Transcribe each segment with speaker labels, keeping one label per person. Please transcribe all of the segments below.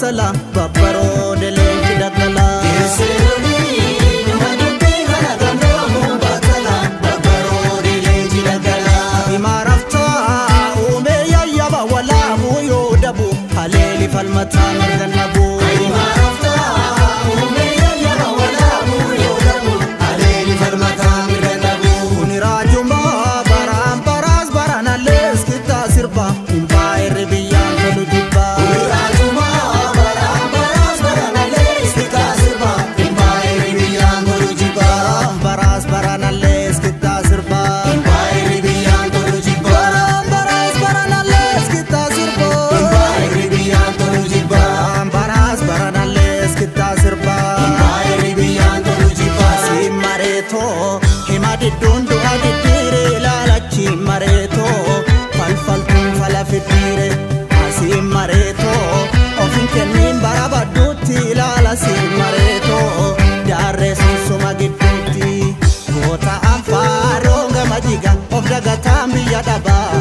Speaker 1: battala babbaroode leenci daggala. Himaaraftaa uumee yayyaba walaabuu yoo dabu haleeli falmataa mirga nabuu. Kuni raajumaa baraan baraas baranallees kittaa sirba impaayerri biyyaan tolu jibbaa. Baraan baraas baranallees kittaa sirba. Baraan baraas baranallees kittaa sirba. Baraan baraas baranallees kittaa sirba. Siin mareetoo hima didduun du'a diddiire ilaalachi mareetoo falfaltuun fala fiddiire asiin mareetoo ofin kenniin bara badduutti ilaala siin mareetoo jaarree sunsuma gidduutti goota anfaaroo gama jiga of dagataan biyya dhabaa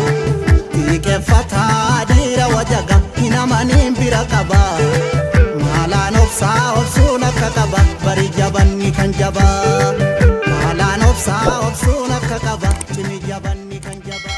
Speaker 1: xiiqeffataa dhiira wajaga hin amaniin bira qabaa. Maalaan obsaa obsuun akka qaba bari jabanni kan jabaa. Maalaan obsaa obsuun akka qaba cimi jabanni kan jabaa.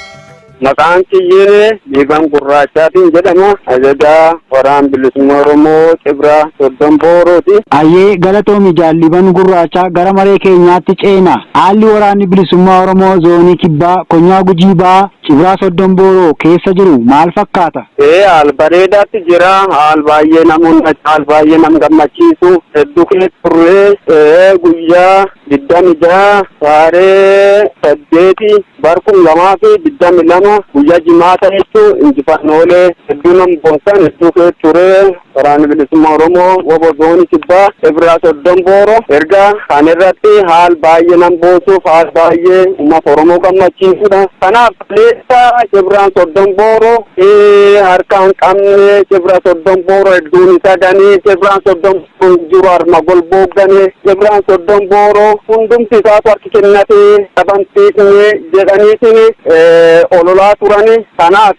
Speaker 2: Maqaan kiyyee Liiban Gurraachaatiin jedhama. Ajajaa Waraana Bilisummaa Oromoo Cibraa Soddon Boorooti.
Speaker 3: Ayyee, galatoomi jaalliban gurraachaa. Gara maree keenyaatti ceena. Haalli waraanni bilisummaa Oromoo zoonii kibbaa konyaa Gujii Ba'aa Cibraa Soddon Booroo keessa jiru maal fakkaata?
Speaker 2: Ee, haal bareedaatti jira. Haal baay'ee namoonni haal baay'ee nam gammachiisu. Hedduu keessa turree guyyaa 26 saaree 8 bar 2022 guyyaa jimaata jechuun injifannoolee hedduu nam boonsan hedduu keessa turee waraanni bilisummaa Oromoo wobo zoonii kibbaa Cibraa Soddon Booro erga kan irratti haal baay'ee nam boonsuuf haal baay'ee uummata Oromoo gammachiisudha. Kanaaf kaleessa Cibraan Soddon Booro harka hin qabne, Cibra Soddon Booro hedduun isa ganii, Cibraan Soddon Booro jiru harma golboogane, Cibraan Soddon Booro hundumti isaatu harki kennatee dhabamsiisne jedhaniitiin ololaa turani. Kanaaf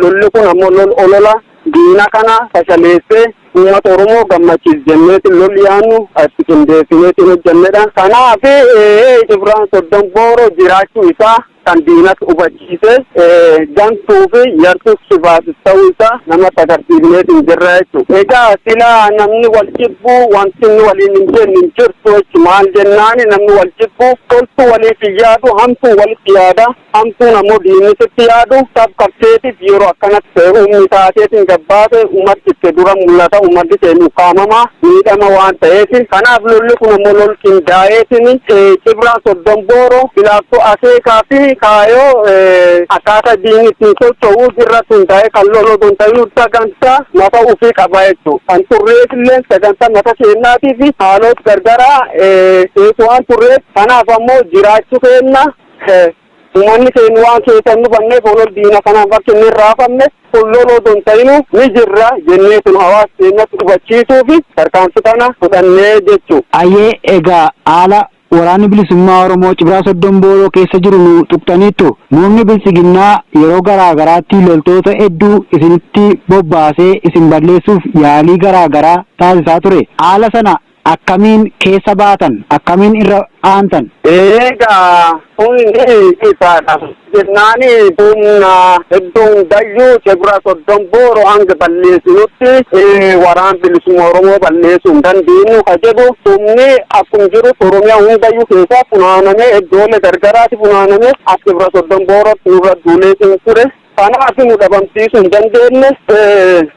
Speaker 2: lolli kun ammoo lol olola diina kana fashaleessee uummata Oromoo gammachiis jenneetiin lolli yaannu itti qindeessineetiin hojjennedha. Kanaaf Cibraan Soddon Booro jiraachuu isaa kan diinatti hubachiise, gantuu fi yartuu sibaasis ta'uu isaa nama agarsiifneetiin jirra jechuudha. Egaa silaa namni wal jibbu wanti inni waliin hin jenne hin jirtu jechuudha. Maal jennaani, namni wal jibbu toltu waliif hin yaadu, hamtuu walitti yaada. Hamtuun ammoo diinni sitti yaadu sab qabteetiif yeroo akkanatti humni taateetiin gabbaate uummatti itti dura mul'ata, uummanni keenya ukkaamama miidhama waan ta'eef. Kanaaf lolli kun ammoo lol qindaa'eetiin Cibraan Soddon Booro filaaftuu akeekaa fi kaayoo akkaataa diinni ittiin socho'u irratti hundaa'ee kan lolu osoo hin ta'in sagantaa mata ofii qaba jechuudha. Kan turreef illee sagantaa mata keenyaatii fi haalota gargaraa keessa waan turreef, kanaaf ammoo jiraachuu keenya uummanni keenya waan keessa hin hubanneef olol diina kanaaf akka inni hin raafamne, kun loloo osoo hin ta'inu ni jirra jennee kun hawaasa keenyatti hubachiisuu fi tarkaanfii kana fudhannee jechuudha.
Speaker 3: Ayyee, egaa haala waraanni bilisummaa Oromoo Cibraa Soddon Booroo keessa jiru nu tuqxaniittu. Murni biltsiginnaa yeroo garaa garaatti loltoota hedduu isinitti bobbaasee isin balleessuuf yaalii garaa garaa taasisaa ture. Haala sana akkamiin keessa baatan? Akkamiin irra aantan?
Speaker 2: Egaa humni isaadha. Jennaani humna hedduu hundayyuu Cibra Soddon Booro hanga balleessinutti waraan bilisummaa Oromoo balleessuu hin dandeenyu ka jedhu humni akkuma jiru Oromiyaa hundayyuu keessaa funaanamee, iddoolee gargaraatti funaanamee as Cibra Soddon Boorootti nurra duulee ture. Kanaaf nu dhabamsiisuu hin dandeenye.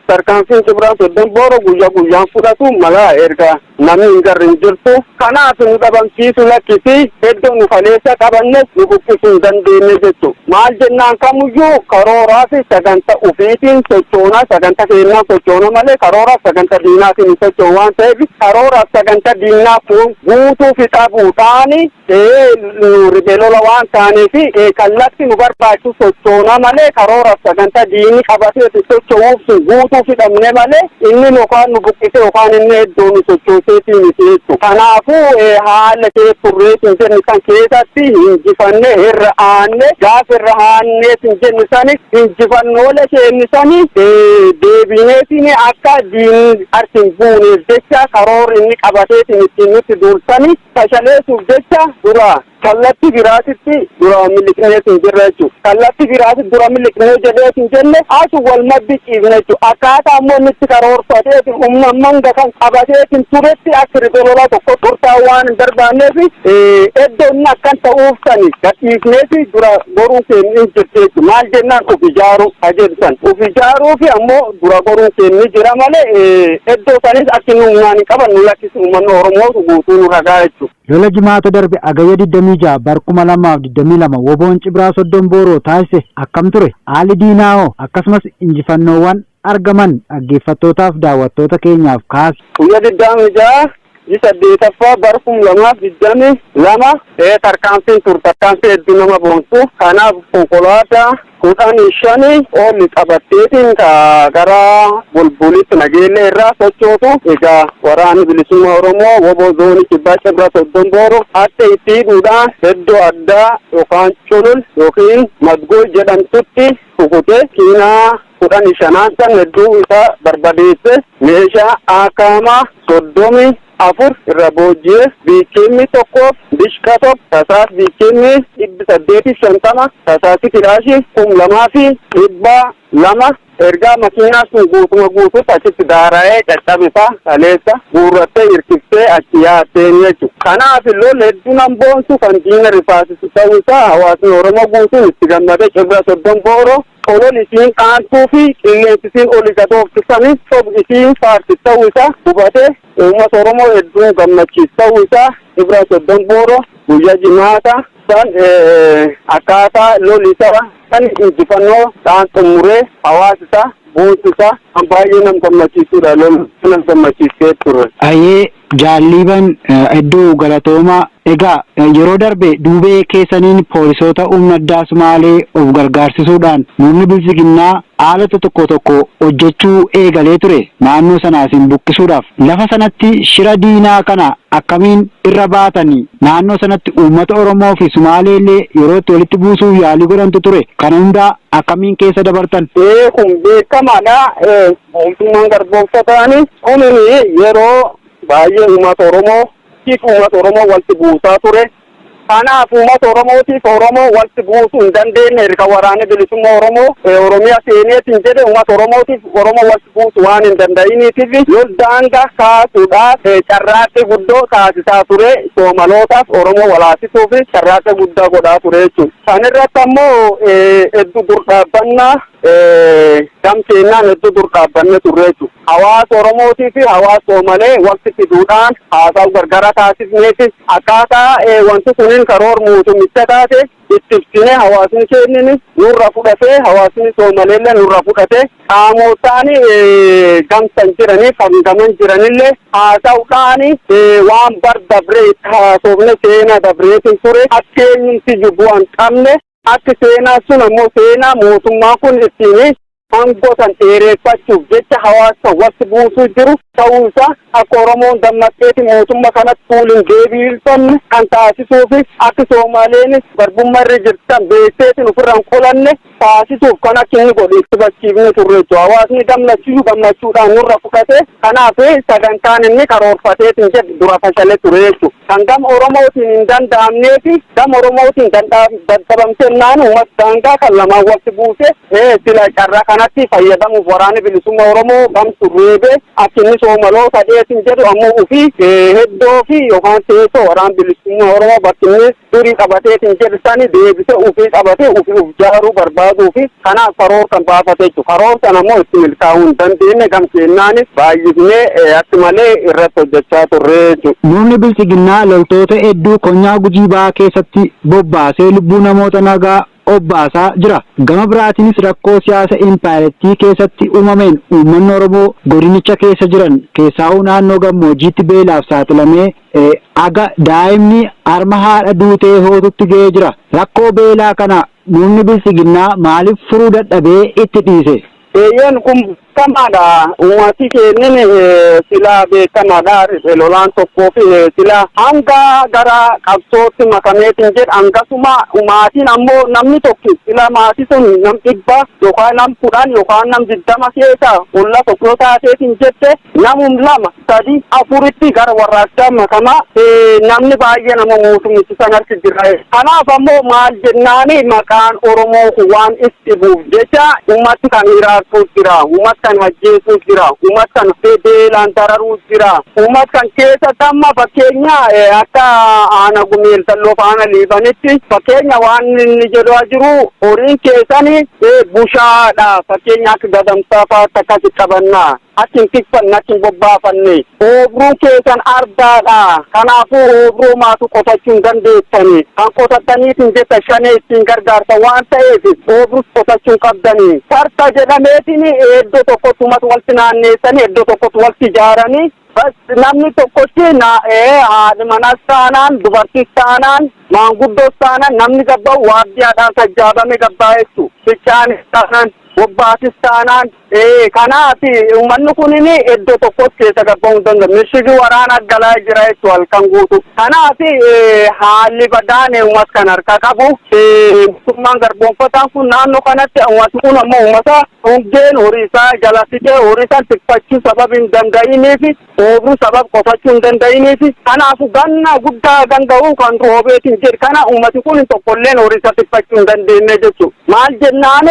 Speaker 2: Tarkaanfiin Cibraan Soddon Booro guyyaa guyyaan fudhatu mala erga namni hin garre hin jirtu. Kanaaf nu dhabamsiisuu lakkisi, iddoo nu kaleessa qabanne nu buqqisuu hin dandeenye jechuudha. Maal jennaan, kamuyyuu karooraa fi sagantaa ofiitiin sochoonaa, sagantaa keenyaan sochoona malee karooraa fi sagantaa diinaatiin hin socho'u waan ta'eef, karooraa fi sagantaa diinaa kun guutuu fi qabuudhaan ribeelola waan ta'aniif kallatti nu barbaachisu sochoona malee karoora Karoora sagantaa diinni qabatee socho'uuf sun guutuu fidhamne malee inni yookaan nu buqqise yookaan inni iddoo nu sochooseetii miti jechuudha. Kanaafuu haala kee turreetiin jennu san keessatti injifanne irra aanne, gaafa irra aanneetiin jennu sani injifannoolee keenya sani deebineetiin akka diinni harki hin buuneef jecha karoora inni qabateetiin ittiin nutti duulsani fashaleessuuf jecha dura kallattii biraatitti dura miliqneetiin jirra jechuudha. Kallattii biraatitti dura miliqnee jedheetiin jenne asu wal maddi ciifne jechuudha. Akkaataa ammoo inni itti karoorfateetiin humna manga kan qabateetiin turetti akka ribololaa tokko turtaa waan hin barbaanneef iddoo inni akkan ta'uuf sani gadhiifneeti dura goruun keenya hin jirti jechuudha. Maal jennaan uf ijaaruu ajeebsan. Uf ijaaruu fi ammoo dura goruun keenya jira malee iddoo sanis akka inni humnaan hin qaban nu lakkisu uummanni Oromootu guutuu nu ragaa jechuudha.
Speaker 3: Lola Jimaata darbe Hagayya 26 bar 2022 WBOn Cibraa Soddom Booroo taasise akkam ture? Haalli diinaa hoo? Akkasumas injifannoowwan argaman dhaggeeffattootaaf daawwattoota keenyaaf kaasi.
Speaker 2: Guyyaa 26 ji 8ffaa bar 2022 tarkaanfiin tur tarkaanfii hedduu nama boonsu. Kanaaf konkolaataa 15 ol qabatteetiin ka gara Bulbulitti Nageellee irraa sochootu egaa waraanni bilisummaa Oromoo WBO zoonii kibbaa Cibra Soddom Booro akka itti hidhuudhaan iddoo addaa yookaan Culul yookiin Mazgoo jedhamtutti rukutee kiinaa 15n san hedduu isaa barbadeesse, meeshaa akaamaa 34 irra booji'ee, biikkeemmii tokkoof dishqa tokko, tasaas biikkeemmii 850, tasaasi kilaashii 2200. Ergaa makiinaa sun guutuma guututti achitti daara'ee caccabisa kaleessa guurrattee hirkiftee achi yaatteen jechuudha. Kanaaf lol hedduu nan boonsu kan diina rifaasisu ta'uu isaa hawaasni Oromoo guutuun itti gammadee Cibra Soddom Booroo olol isiin qaantuu fi qilleensi isiin oli gadooftisanii sob isiin faarsi ta'uu isaa hubatee uummata Oromoo hedduu gammachiisu ta'uu isaa Cibra Soddom Booroo guyyaa Jimaata san akkaataa lol isaa kan injifannoo dhaan xumuree hawaasa isaa boonsu isaa kan baay'ee nam gammachiisudha, lol nam gammachiisee ture.
Speaker 3: Ayyee jaalliiban, hedduu galatoomaa. Egaa yeroo darbe duubee keessaniin poolisoota humna addaa Sumaalee of gargaarsisuudhaan murni biltsiginnaa haalota tokko tokko hojjechuu eegalee ture naannoo sanaa isin buqqisuudhaaf. Lafa sanatti shira diinaa kana akkamiin irra baatanii? Naannoo sanatti uummata Oromoo fi Sumaalee illee yeroo itti walitti buusuuf yaalii godhantu ture. Kana hundaa akkamiin keessa dabartan?
Speaker 2: Ee, kun beekamaadha. Mootummaan garboomfataani kunin yeroo baay'ee uummata Oromoo tiif uummata Oromoo walitti buusaa ture. Kanaaf uummata Oromootiif Oromoo walitti buusuu hin dandeenye. Erga waraanni bilisummaa Oromoo Oromiyaa seeneetiin jedhe uummata Oromootiif Oromoo walitti buusuu waan hin danda'iniitiif lol daangaa kaasuudhaaf carraaqqii guddoo taasisaa ture. Soomalootaaf Oromoo walaasisuuf carraaqqii guddaa godhaa ture jechuudha. Kan irratti ammoo hedduu dur dhaabbannaa gamteennaan hedduu dur dhaabbanne turre jechuudha. Hawaasa Oromootii fi hawaasa Soomalee walitti fiduudhaan haasawu gargara taasifneefi akkaataa wanti kunin karoor mootummicha taate itti ibsine, hawaasni keenyini nurra fudhatee, hawaasni Soomaleellee nurra fudhatee, qaamotaan gamsan jiranii kan gaman jiranillee haasa'uudhaan waan bar dabree itti haasofne, seenaa dabreetiin ture akka eenyumti bu'aa hin qabne, akka seenaa sun ammoo seenaa mootummaan kun ittiin aangoo san dheereffachuuf jecha hawaasa walitti buusuu jiru ta'uu isaa, akka Oromoon dammaqxeeti mootummaa kanatti fuuliin deebiifamne kan taasisuu fi akka Soomaaleen garbummaa irra jirtan beekteetiin ofirraa hin qolanne taasisuuf kan akka inni godhu itti hubachiifne turre jechuudha. Hawaasni gammachiisu gammachuudhaan nurra fudhate. Kanaaf sagantaan inni karoorfateetiin jedhu dura fashale ture jechuudha. Kan gama Oromootiin hin danda'amnee fi gama Oromootiin dadhabamtennaan uummata daangaa kan lamaan walitti buuse sila carraa kanatti fayyadamuuf waraanni bilisummaa Oromoo gamtu reebee akka inni Soomaloota dheetin jedhu ammoo ofii heddoo fi yookaan teessoo waraana bilisummaa Oromoo bakki inni durii qabateetiin jedhu sani deebisee ofii qabatee ofii uf jaaruu barbaaduu fi kanaaf karoor kan baafate jechuudha. Karoor sana ammoo itti milkaa'uu hin dandeenye, gam kennaanis baay'ifnee akka malee irratti hojjechaa turre jechuudha.
Speaker 3: Murni biltsiginnaa loltoota hedduu konyaa Gujii Ba'aa keessatti bobbaasee lubbuu namoota nagaa obbaasaa jira. Gama biraatiinis rakkoo siyaasa impaayerattii keessatti uumameen uummanni Oromoo godinicha keessa jiran, keessaa'uu naannoo gammoojjiitti, beelaaf saaxilamee aga daa'imni harma haadha duutee hootutti ga'ee jira. Rakkoo beelaa kana murni biltsiginnaa maaliif furuu dadhabee itti dhiise?
Speaker 2: Eeyyeen, kun beekamaadha. Uummati kennin silaa beekamaadha. Lolaan tokkoo fi silaa hanga gara qabsootti makameetiin jedh hangasuma maatiin ammoo namni tokko sila maatii sun nam 100 yookaan nam 10 yookaan nam 20 keessa olla tokko yoo taateetiin jette, namum lama, sadi, afuritti gara warraaqsaa makamaa, namni baay'ee nama mootummichi san harki jira. Kanaaf ammoo maal jennaani, maqaan Oromoo kun waan itti buuf jecha uummati kan hiraartuu jira, uummati kan ajjeesuu jira, uummati kan beelaan dararuu jira. Uummati kan keessatti amma fakkeenya akka aana Gumeel Dalloo faana Liibanitti fakkeenya waan inni jedhaa jiru, horiin keessani bushaadha, fakkeenya akka gadamsaa fa'aatti akkasi qabannaa, akka hin tikfanne, akka hin bobbaafanne, oobruun keessan ardaadha, kanaafuu oobruu maatu qotachuu hin dandeessani, kan qotattaniitiin jetta shanee ittiin gargaarta waan ta'eef oobrus qotachuu hin qabdani. Sarka jedhameetiin iddoo tokkotti uummata walitti naanneessanii, iddoo tokkotti walitti ijaaranii, bas namni tokkochi na haadhi manas taanaan, dubartis taanaan, maanguddoos taanaan, namni gabba'u waardiyyaadhaan sajjaabame gabbaa jechu, ficcaanis taanaan, bobbaasis taanaan. Kanaaf uummanni kunin iddoo tokkos keessa gabba'uu hin danda'u. Mishigi waraana galaa jira jechuudha halkan guutu. Kanaaf haalli badaan uummata kan harka qabu. Mootummaan garboonfataan kun naannoo kanatti uummati kun ammoo uummata hongeen horii isaa jala fixee, horii isaa tikfachuu sababa hin danda'iniif, oobruu sababa qotachuu hin danda'iniif, kanaafuu ganna guddaa ganga'uu kan roobeetiin jedhu kana uummati kun tokkolleen horii isaa tikfachuu hin dandeenye jechuudha. Maal jennaan,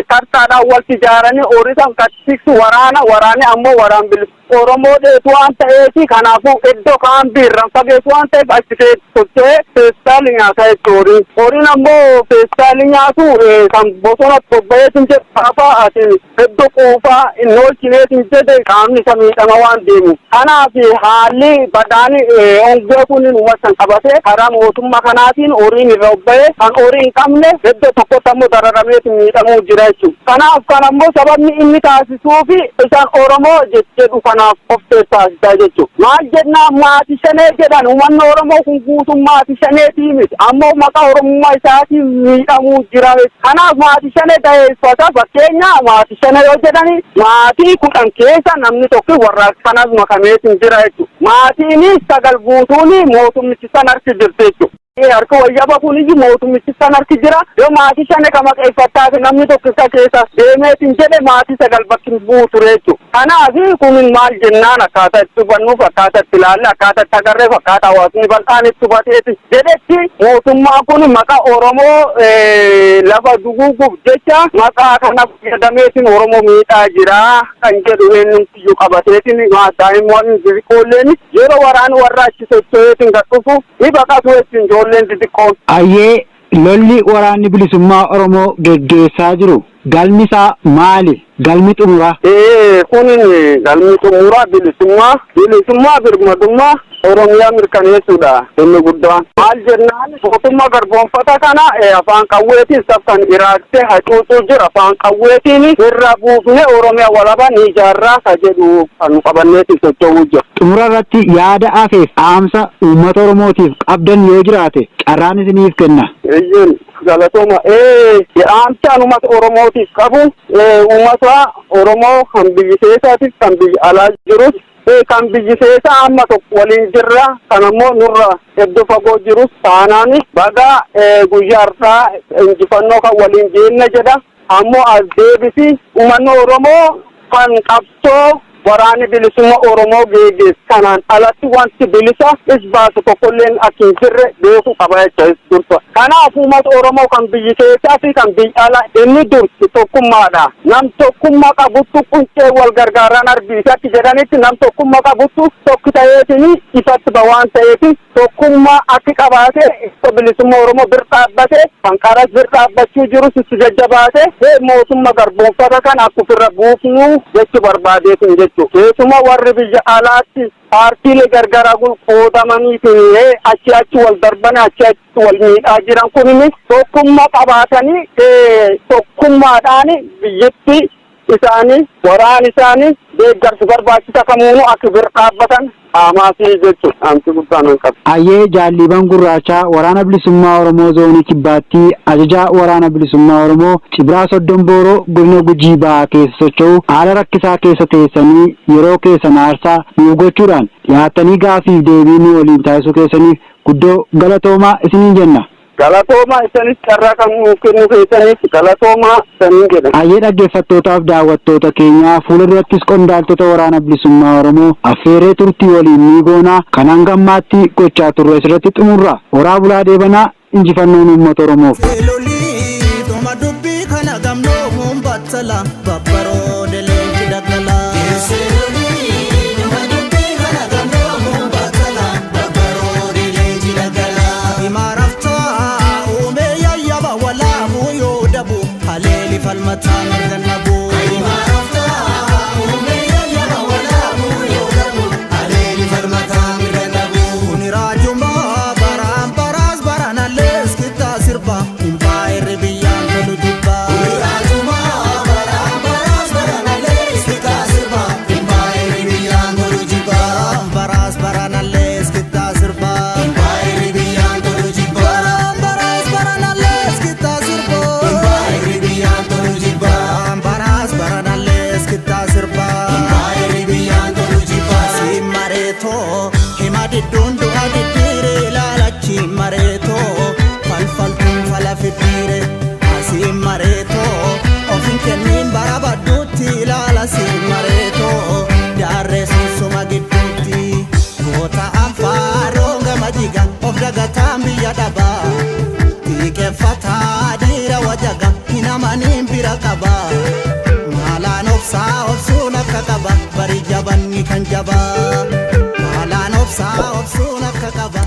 Speaker 2: tartaadhaan walitti ijaaranii horii isaa kan tiksu waraana, waraanni ammoo waraan bilisa Oromoo dheetu waan ta'eef, kanaafuu iddoo kaambii irraan fageessu waan ta'eef achi keessa socho'ee feestaalii nyaata jechuudha horiin. Horiin ammoo feestaalii nyaatu kan bosona bobba'eetiin jedhu gaafa ati iddoo quufaa hin oolchineetiin jedhe qaamni isa miidhama waan deemu. Kanaaf haalli badaan hongee kun uummata kan qabate karaa mootummaa kanaatiin horiin irra bobba'ee, kan horii hin qabne iddoo tokkotti ammoo dararameetiin miidhamuu jira jechuudha. Kanaaf kan ammoo sababni inni taasisuufi isaan Oromoo jedhu kanaaf of taasisaa jechuudha. Maal jennaan, maatii shanee jedhan, uummanni Oromoo kun guutuun maatii shaneetii miti. Ammoo maqaa Oromummaa isaatiin miidhamuu jira. Kanaaf maatii shanee ta'eeffata, fakkeenya maatii shanee yoo jedhani maatii 10 keessa namni tokko warra kanas makameetiin jira jechuudha. Maatiin sagal guutuun mootummichi san harki jirti jechuudha. Harka wayyaba kuniyyu mootummichi san harki jira. Yoo maatii shane ka maqeeffattaa fi namni tokko isa keessa deemeetiin jedhe, maatii sagal bakki hin buutu jechuudha. Kanaaf kun maal jennaan, akkaataa itti hubannuuf, akkaataa itti ilaalle, akkaataa itti agarreef, akkaataa hawaasni bal'aan itti hubateeti jedhetti, mootummaan kun maqaa Oromoo lafa duguuguuf jecha maqaa kana fayyadameetiin Oromoo miidhaa jira kan jedhu eenyumtiyyuu qabateetiin, daa'imman xixiqqoolleen yeroo waraanni warra achi socho'eetiin gad dhufu ni baqatu jechuun ijoolleen xixiqqoon.
Speaker 3: Ayyee, lolli waraanni bilisummaa Oromoo geggeessaa jiru galmi isaa maali? Galmi xumuraa?
Speaker 2: Kun galmi xumuraa bilisummaa, birmadummaa Oromiyaa mirkaneessuudha inni guddaan. Maal jennaan, mootummaa garboonfata kana afaan qawweetiin sab kan iraaqsee hacuucuu jira, afaan qawweetiin irra buufne Oromiyaa walaba ni ijaarraa ka jedhu kan qabanneetiin socho'uu jira.
Speaker 3: Xumura irratti yaada hafeef dhaamsa uummata Oromootiif qabdan yoo jiraate carraan isiniif kenna.
Speaker 2: Eeyyeen, galatooma. Dhaamsaan uummata Oromootiif qabu, uummata Oromoo kan biyyi keessaatiif kan biyya alaa jirus, kan biyyi keessa amma tokko waliin jirra, kan ammoo nurra iddoo fagoo jirus taanaan, baga guyyaa har'aa injifannoo kan waliin jeenna jedha. Ammoo as deebisi uummanni Oromoo kan qabsoo waraanni bilisummaa Oromoo geggeessu kanaan alatti wanti bilisa is baasu tokkolleen akka hin jirre beekuu qaba jecha is dursa. Kanaaf uummata Oromoo kan biyyi keessaa fi kan biyya alaa inni dursi tokkummaadha. Nam tokkummaa qabuttu quncee wal gargaaran arbi isatti jedhanitti, nam tokkummaa qabuttu tokko ta'eetiin ifatti ba waan ta'eef, tokkummaa akki qabaate isa bilisummaa Oromoo bir dhaabbate, kan qaras bir dhaabbachuu jirus itti jajjabaate mootummaa garboonfata kan akka ofirra buufnu jechuu barbaadeetin jechuudha. Keessumaa warri biyya alaatti paartiilee gargaraa qoodamaniitiin achi achi wal darban, achi achi wal miidhaa jiran kunin tokkummaa qabaatanii tokkummaadhaan biyyatti isaanii, waraan isaanii deeggarsi barbaachisa kamuunu akka bir dhaabbatan. Dhaamaasii jechuudha dhaamsi guddaan hin qabu.
Speaker 3: Ayyee Jaalliiban Gurraachaa Waraana Bilisummaa Oromoo Zoonii Kibbaatti ajajaa Waraana Bilisummaa Oromoo Cibraa Soddom Booroo Godina Gujii Bahaa keessa socho'u haala rakkisaa keessa teessanii yeroo keessan aarsaa nuuf gochuudhaan dhiyaattanii gaaffiif deebii nu waliin taasisuu keessaniif guddoo galatoomaa isiniin jenna.
Speaker 2: Galatoomaa isanis carraa kan nuuf kennu keessaniif galatoomaa isaniin jedha.
Speaker 3: Ayyee dhaggeeffattootaaf daawwattoota keenyaa fuula durattis qondaaltota Waraana Bilisummaa Oromoo affeeree turtii waliin ni goonaa kan hanga ammaatti gochaa turre asirratti xumurra. Horaa bulaa deebanaa injifannoon uummata Oromoof.
Speaker 1: Lolii dhuma dubbii kana gamnoomuun battala babbaroode leenci daggala. Himaaraftaa uumee yayyaba walaabuu yoo dabu haleeli falmataa mirga nabu. Kuni raajumaa baraan baraas baranallees kittaa sirba hin baay'irri biyyaan tolu jibba. Baraan baraas baranallees kittaa sirba. Baraan baraas baranallees kittaa sirba. Baraan baraas baranallees kittaa sirba. Si mareetoo hima didduun du'a diddiire ilaalachi mareetoo falfaltuun fala fiddiire asii mareetoo ofin kenniin bara badduutti ilaala si mareetoo jaarree sunsuma gidduutti goota anfaaroo gama jiga of dagataan biyya dhabaa xiiqeffataa dhiira wajaga hin amaniin bira qabaa. Maalaan obsaa obsuun akka qaba bari jabanni kan jabaa. Maalaan obsaa obsuun akka qaba.